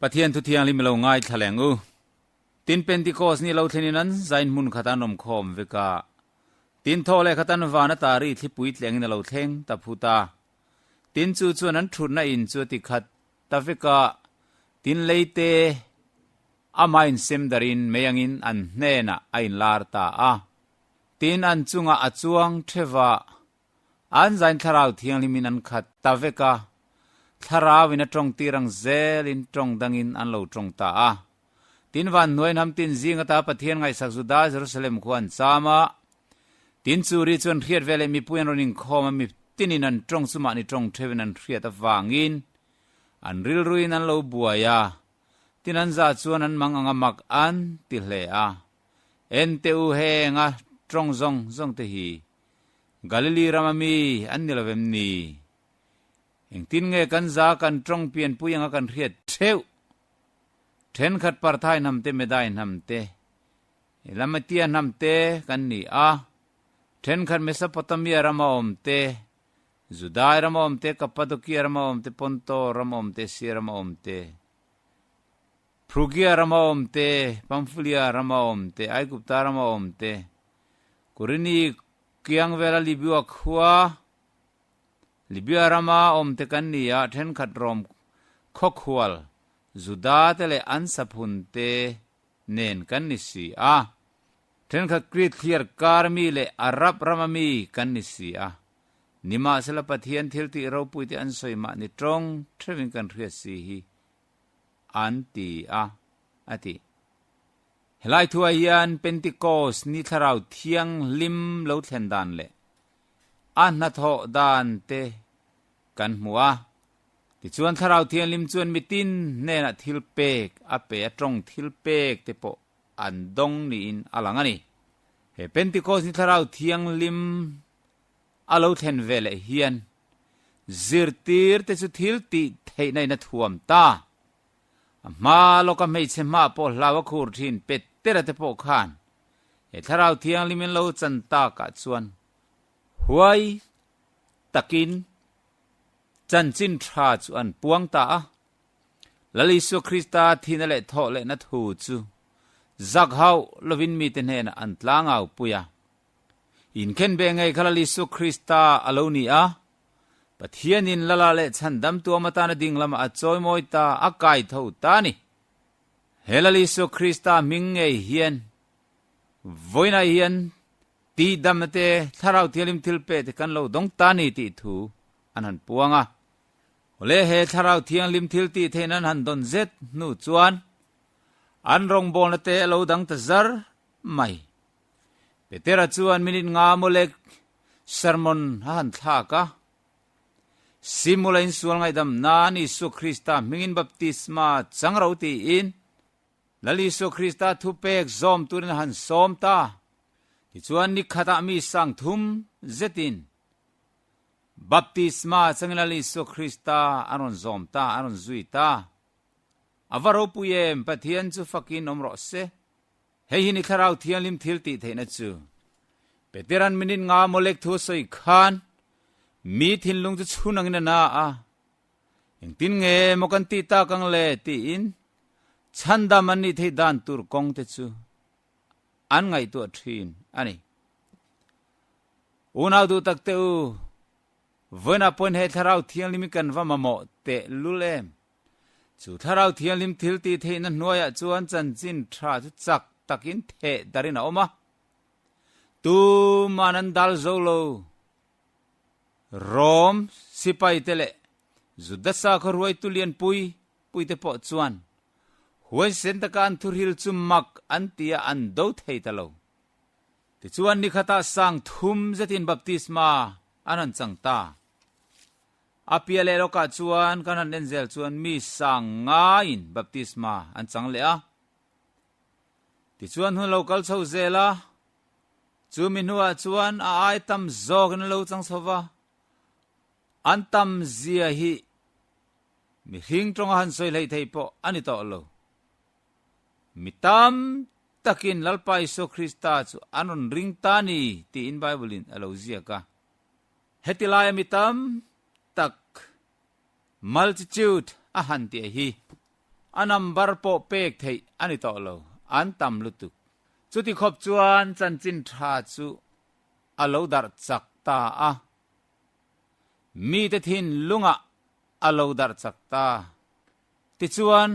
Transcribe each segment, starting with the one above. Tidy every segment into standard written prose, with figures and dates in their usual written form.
Pathian thu thianghlim i lo ngaithla leng u. Tin Pentikos ni lo thlenin an zain hmun khat an awm khawm vek a. Tin thaw leh khat an van a tari thlipui tlengin a lo thleng ta phut a. Tin chu chuan an thutna in chu a ti khat ta vek a. Tin leite amah insem darin mei angin an hnenah a inlar ta a. Tin an chungah a chuang theva An zain Thlarau Thianghlimin an khat ta vek a, Thlarauin a tawng tir ang zelin tawng dangin an lo tawng ta a. Tin van hnuai hnam tin zing ata Pathian ngaihsak Juda Jerusalem khua an cham a. Tin chu ri chuan hriat veleh mipui an rawn inkhawm a, mi tinin an tawng chu mahni tawng theuhin an hriat avangin an rilruin an lo buai a. Tin an za chuan an mang anga mak an ti hle a. Ente u henga tawng zawng zawng te hi Galili rama mi an ni lo vem ni? Engtin nge kan za kan tawng pianpui anga kan hriat theuh? Thenkhat Parthai hnam te, Medai hnam te, Elamatia hnam te kan ni a. Thenkhat Mesopotamia rama awm te, Judai rama awm te, Kappadokia rama awm te, Ponto rama awm te, Asia rama awm te, Phrugia rama awm te, Pamfulia rama awm te, Aigupta rama awm te, Kurini kiang vela Libya khua, Libya rama awm te kan ni a, thenkhat Rom khawkhual, Juda te leh an saphun te nen kan ni si a. Thenkhat Krit thliar kar mi leh Arab rama mi kan ni si a. Nimahsela Pathian thiltih ropui te an sawi mahni tawng theuhin kan hriat si hi an ti a, a ti. Helai thuah hian Pentikos ni Thlarau Thianghlim lo thlen dan leh a hnathawh dan te kan hmu a. Tichuan Thlarau Thianghlim chuan mitin hnenah thil pek a pe a, tawng thil pek te pawh an dawng niin a lang a ni. He Pentikos ni Thlarau Thianghlim a lo thlen ve leh hian zirtir te chu thil tih theihna in a thuam ta. A hma lawka hmeichhe hma pawh hlau a khur thin Petera te pawh khan he Thlarau Thianghlim in lo chan takah chuan huai takin chanchin tha chu an puang ta a. Lal Isua Krista thihna leh thawh lehna thu chu zak hauh lovin mite hnenah an tlangau pui a. Inkhen ve ngei kha Lal Isua Krista a lo ni a, Pathianin Lala leh chhandamtu awm atana ding lamah a chawimawi ta, a kai tho ta a ni. He Lal Isua Krista hming ngei hian vawiinah hian tihdamna te, Thlarau Thianghlim thilpek te kan lo dawng ta a ni tih thu an han puang a. Awle he Thlarau Thianghlim thil tih theihna an han dawn zet hnu chuan an rawngbawlna te a lo dang ta zar mai. Petera chuan minute nga mawlek sermon a han thlak a. Simula insual ngaihdam nan Isua Krista hmingin baptisma chang ro tiin Lal Isua Krista thupek zawm turin a han sawm ta. Tichuan ni khatah mi sang thum zetin baptisma changin Lal Isua Krista an rawn zawm ta, an rawn zui ta. A va ropui em, Pathian chu fakin awm rawh se. Hei hi ni Thlarau Thianghlim thil tih theihna chu. Peteran minute nga mawlek thu a sawi khan mi thinlung chu chhun angin a na a, Engtin nge maw kan tih tak ang le? tiin chhandam an nih theih dan tur kawng te chu an ngaihtuah thin a ni. Unau duh tak te u, vawiinah pawhin he Thlarau Thianghlim hi kan va mamawh teh lul em? Chu Thlarau Thianghlim thil tih theihna hnuaiah chuan chanchin tha chu chak takin theh darin a awm a. Tuman an dal zo lo. Rom sipai te leh Juda sakhaw hruaitu lianpui puite pawh chuan huaisen taka an thurhil chu mak an ti a, an do thei ta lo. Tichuan nikhatah sang thum zetin baptisma an han chang ta. A piah leh lawkah chuan kan han en zel chuan mi sang ngaiin baptisma an chang leh a. Tichuan hun lo kal chho zel a, chu mi hnuah chuan a ai tam zawkin an lo chang chho va. An tam zia hi mihring tawnga han sawi hleih theih pawh a ni tawh lo. Mi tam takin Lalpa Isua Krista chu an rawn ring ta ni tiin Bible-in a lo ziak a. Heti laia mi tam tak multitude a han tih hi A number pawh pek theih a ni tawh lo, an tam lutuk. Chuti khawp chuan chanchin tha chu a lo darh chak ta a. Mite thinlungah a lo darh chak ta. Tichuan,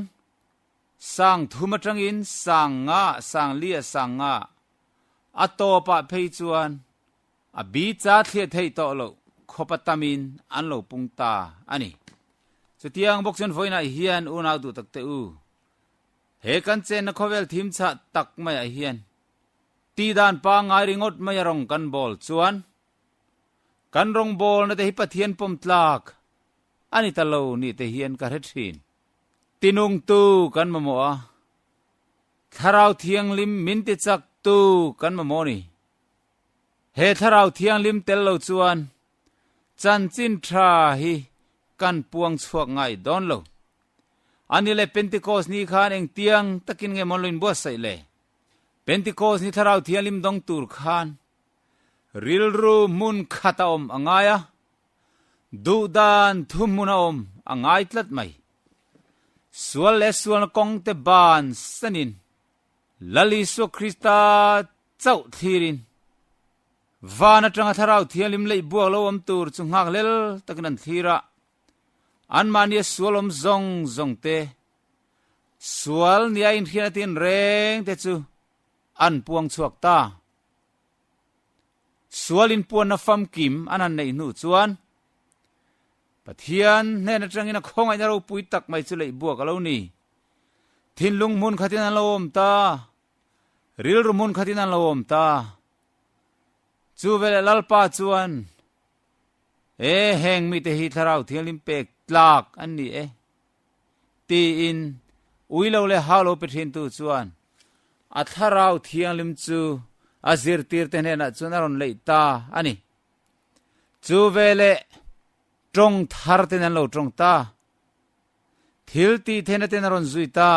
sang thum atangin sang nga, sang lia sang nga, a tawpah phei chuan a bi cha thliah theih tawh loh khawpa tamin an lo pung ta a ni. Chutiang bawk chuan vawiinah hian unau duh tak teh u, he kan chenna khawvel thim chhah tak maiah hian tihdan pangngai ringawt maia rawng kan bawl chuan kan rawngbawlna te hi Pathian pawm tlak a ni ta lo ni te hian ka hre thin. Tinungtu kan mamawh a, Thlarau Thianghlim min tichaktu kan mamawh a ni. He Thlarau Thianghlim tel lo chuan chanchin tha hi kan puang chhuak ngai dawn lo. A ni le Pentecost ni khan engtiang takin nge mawn lo inbuatsaih le? Pentecost ni Thlarau Thianghlim dawng tur khan rilru hmun khat a awm a ngai a, duhdan thu hmun a awm a ngai tlat mai. Sual leh sualna kawng te ban sanin Lal Isua Krista chauh thlirin van atanga Thlarau Thianghlim leih buak lo awm tur chu nghak hlel takin an thlir a, anmahnia sual awm zawng zawng te, sual nia inhriatna tin reng te chu an puang chhuak ta. Sual inpuanna famkim an han neih hnu chuan Pathian hnen atangin a khawngaihna ropui tak mai chu leih buak a lo ni. Thinlung hmun khatin an lo awm ta. Rilru hmun khatin an lo awm ta. Chu veleh Lalpa chuan, E, heng mite hi Thlarau Thianghlim pek tlak an ni e, tiin ui lo leh hau lo pe thintu chuan a Thlarau Thianghlim chu a zirtirte hnenah chuan a rawn leih ta a ni. Chu veleh tawng thar ten an lo tawng ta. Thil tih theihna ten a rawn zui ta.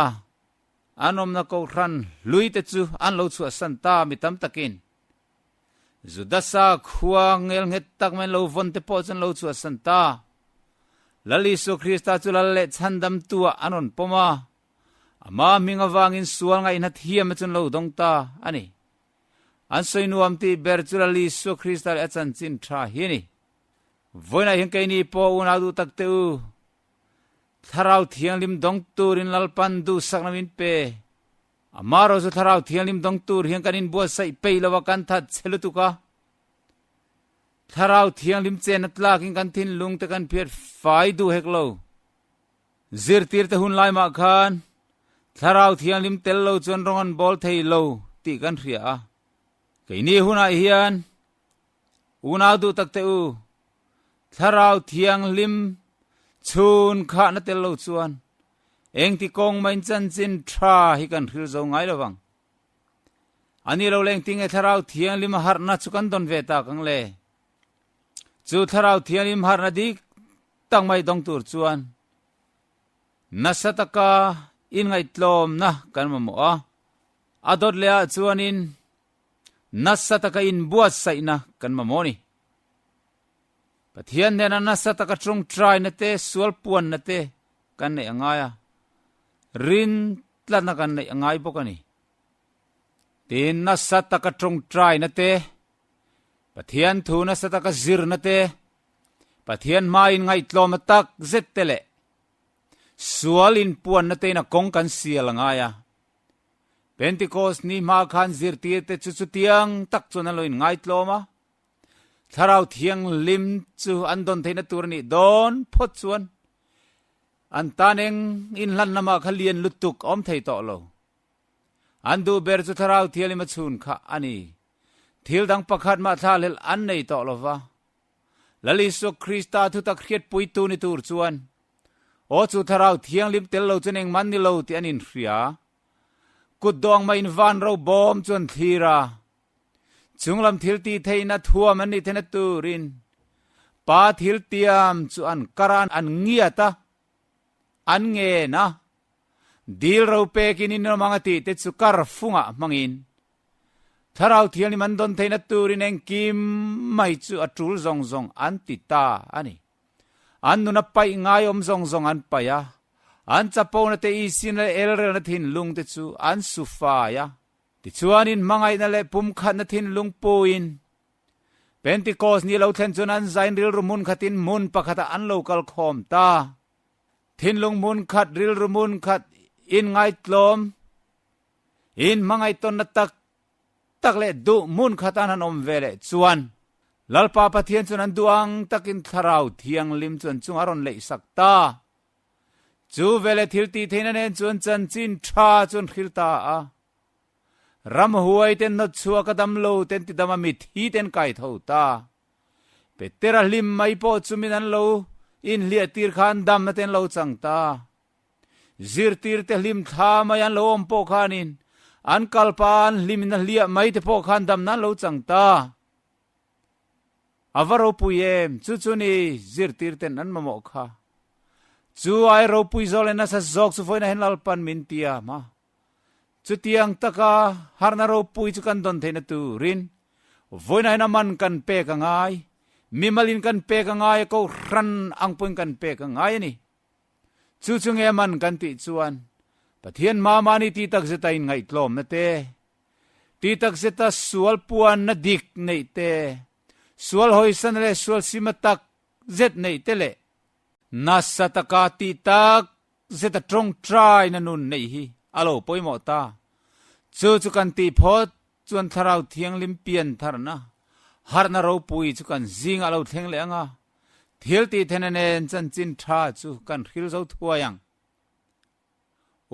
An awmna kohhran hlui te chu an lo chhuahsan ta mi tam takin. Judasa khua ngel nghet tak mai an lo vawn te pawh chu an lo chhuahsan ta. Lal Isua Krista chu lal leh chhandamtu ah an rawn pawm a. Ama hming avangin sual ngaihna thiam a chu an lo dawng ta a ni. An sawi nuam tih ber chu Lal Isua Krista leh a chanchin tha hi a ni. Vawiinah hian keini pawh unau duh tak teh u, Thlarau Thianghlim dawng turin Lalpan duhsakna min pe. Amaherawh chu Thlarau Thianghlim dawng tur hian kan inbuatsaih peih lo a, kan that che lutuk a. Thlarau Thianghlim chenna tlakin kan thinlung te kan phiat fai duh hek lo. Zirtirte hun lai mah khan Thlarau Thianghlim tel lo chuan rawng an bawl thei lo tih kan hria a. Keini hunah hian unau duh tak teh u, Thlarau Thianghlim chhun khahna tel lo chuan engti kawng main chanchin tha hi kan hril zo ngai lo vang. Ani lo leng tinge Thlarau Thianghlim a harhna chu kan dawn ve tak ang le? Chu Thlarau Thianghlim harhna dik tak mai dawng tur chuan nasa taka inngaihtlawmna kan mamawh a, a dawt leh ah chuanin nasa taka inbuatsaihna kan mamawh a ni. Pathian hnena nasa taka tawngtaina te, sual puanna te kan neih a ngai a, rin tlatna kan neih a ngai bawk a ni. Tin, nasa taka tawngtaina te, Pathian thu nasa taka zirna te, Pathian hmain ngaihtlawmna tak zet te leh sual inpuanna tein a kawng kan sial a ngai a. Pentecost ni hma khan zirtirte chu chutiang tak chuan an lo inngaitlawm a. Thlarau Thianghlim chu an dawn theihna tur a nih dawn phawt chuan an tan eng inhlan lamah kha lian lutuk a awm thei tawh lo. An duh ber chu Thlarau Thianghlim a chhun kha a ni. Thil dang pakhat mah thlahlelh an nei tawh lo va. Lal Isua Krista thutak hriatpuitu ni tur chuan, Aw chu Thlarau Thianghlim tel lo chuan engmah ni lo tih an inhria. Kut dawng mah in van ro bawm chu an thlir a. Chunglam thil tih theihna thuam an nih theihna turin Pa thil tiam chu an kar a, an ngiat a, an ngen a. Dil ro pekin in awm ang a tih te chu kar fungah hmangin Thlarau Thianghlim an dawn theihna turin engkim mai chu a tul zawng zawng an ti ta a ni. An nun a paih ngai awm zawng zawng an paih a. An chapona te isina leh elrelna thinlung te chu an su fai a. Tichuanin hmangaihna leh pumkhatna thinlung puin Pentecost ni lo thlen chuan an zain rilru hmun khatin hmun pakhatah an lo kal khawm ta. Thinlung hmun khat, rilru hmun khat, inngaitlawm, inhmangaihtawnna tak tak leh duh hmun khat an han awm ve leh chuan Lalpa Pathian chuan an duh ang takin Thlarau Thianghlim chu an chungah a rawn leihsak ta. Chu veleh thil tih theihna nen chuan chanchin tha chu an hril ta a. Ramhuai ten nawt chhuak a dam lo ten ti dam a mithi ten kai tho ta. Petera hlim mai pawh chu min an lo inhliah tir khan damna ten lo chang ta. Zirtir te hlim thla mai an lo awm pawh khanin an kalpa an hlim in a hliah mai te pawh khan damna an lo chang ta. A va ropui em? Chu chu ni zirtir ten an mamawh kha. Chu ai ropui zawk leh nasa zawk chu vawiin ah hian Lalpan min tiam a. Chutiang taka harhna ropui chu kan dawn theihna turin vawiin ah hian a man kan pek a ngai. Mimalin kan pek a ngai a, kohhran ang pawhin kan pek a ngai a ni. Chu chu nge man kan tih chuan Pathian hma mahni ti takzeta inngaihtlawmna te, ti takzeta sual puanna dik neih te, sual hawisana leh sual sima tak zet neih te leh nasa taka ti tak zeta tawngtaina nun neih hi a lo pawimawh ta. Chu chu kan tih phawt chuan Thlarau Thianghlim pian tharna, harhna ropui chu kan zingah a lo thleng leh ang a, Thil tih thena nen chanchin tha chu kan hril zo thuai ang.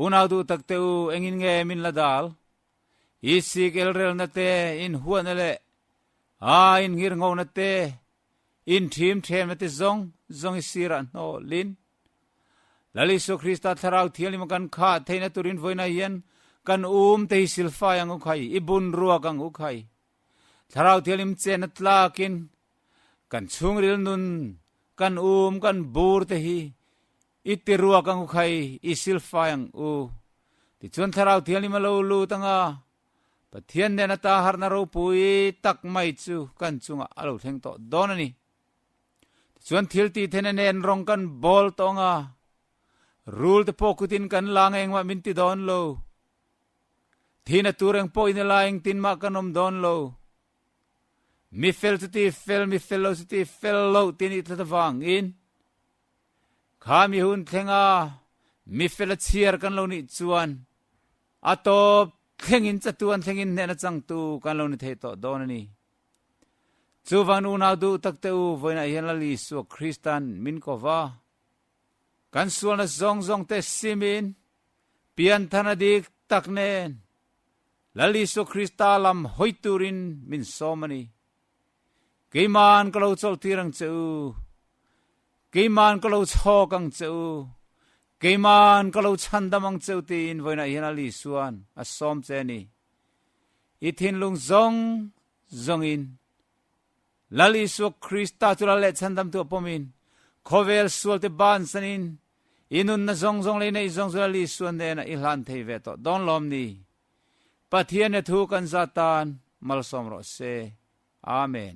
Unau duh tak te u, engin nge min la dal? I sik elrelna te, in huatna leh a in nghirnghona te, in thim themna te zawng zawng i sirah hnawlin Lal Isua Krista Thlarau Thianghlim kan khah theihna turin vawiinah hian kan um te hi silfai ang u khai, i bun ruak ang u khai. Thlarau Thianghlim chenna tlakin Kan chhungril nun, kan um, kan bur te hi i ti ruak ang u khai, i silfai ang u. Tichuan Thlarau Thianghlim a lo lut ang a, Pathian nen ata harhna ropui tak mai chu kan chungah a lo thleng tawh dawn a ni. Tichuan thil tih theihna nen rawng kan bawl tawh ang a, rul te pawh kutin kan la ang engmah min ti dawn lo. Thihna tur eng pawh in ila engtin mah kan awm dawn lo. Mi fel chu ti fel, mi fel lo chu ti fel lo ti nih tlat avangin kha mi hun thlenga mi fel a chhiar kan lo nih chuan a tawp thlengin chatuan thlengin hnehna changtu kan lo ni thei tawh dawn a ni. Chuvang unau duh tak te u, vawiinah hian Lal Isua Kristan min ko va. Kan sualna zawng zawng te simin pianthana dik tak nen Lal Isua Krista lam hawi turin min sawm a ni. Keiman ka lo chawlhtir ang che u. Keiman ka lo chhawk ang che u. Keiman ka lo chhandam ang che u tiin vawiinah hian Lal Isua'n a sawm che a ni. I thinlung zawng zawngin Lal Isua Krista chu Lal leh chhandamtu a pawmin khawvel sualte bansanin I nunna zawng zawng leh i neih zawng chu Lal Isua hnenah i hlan thei ve tawh dawn lawm ni? Pathian he thu kan zat tan malsawm rawh se. Amen.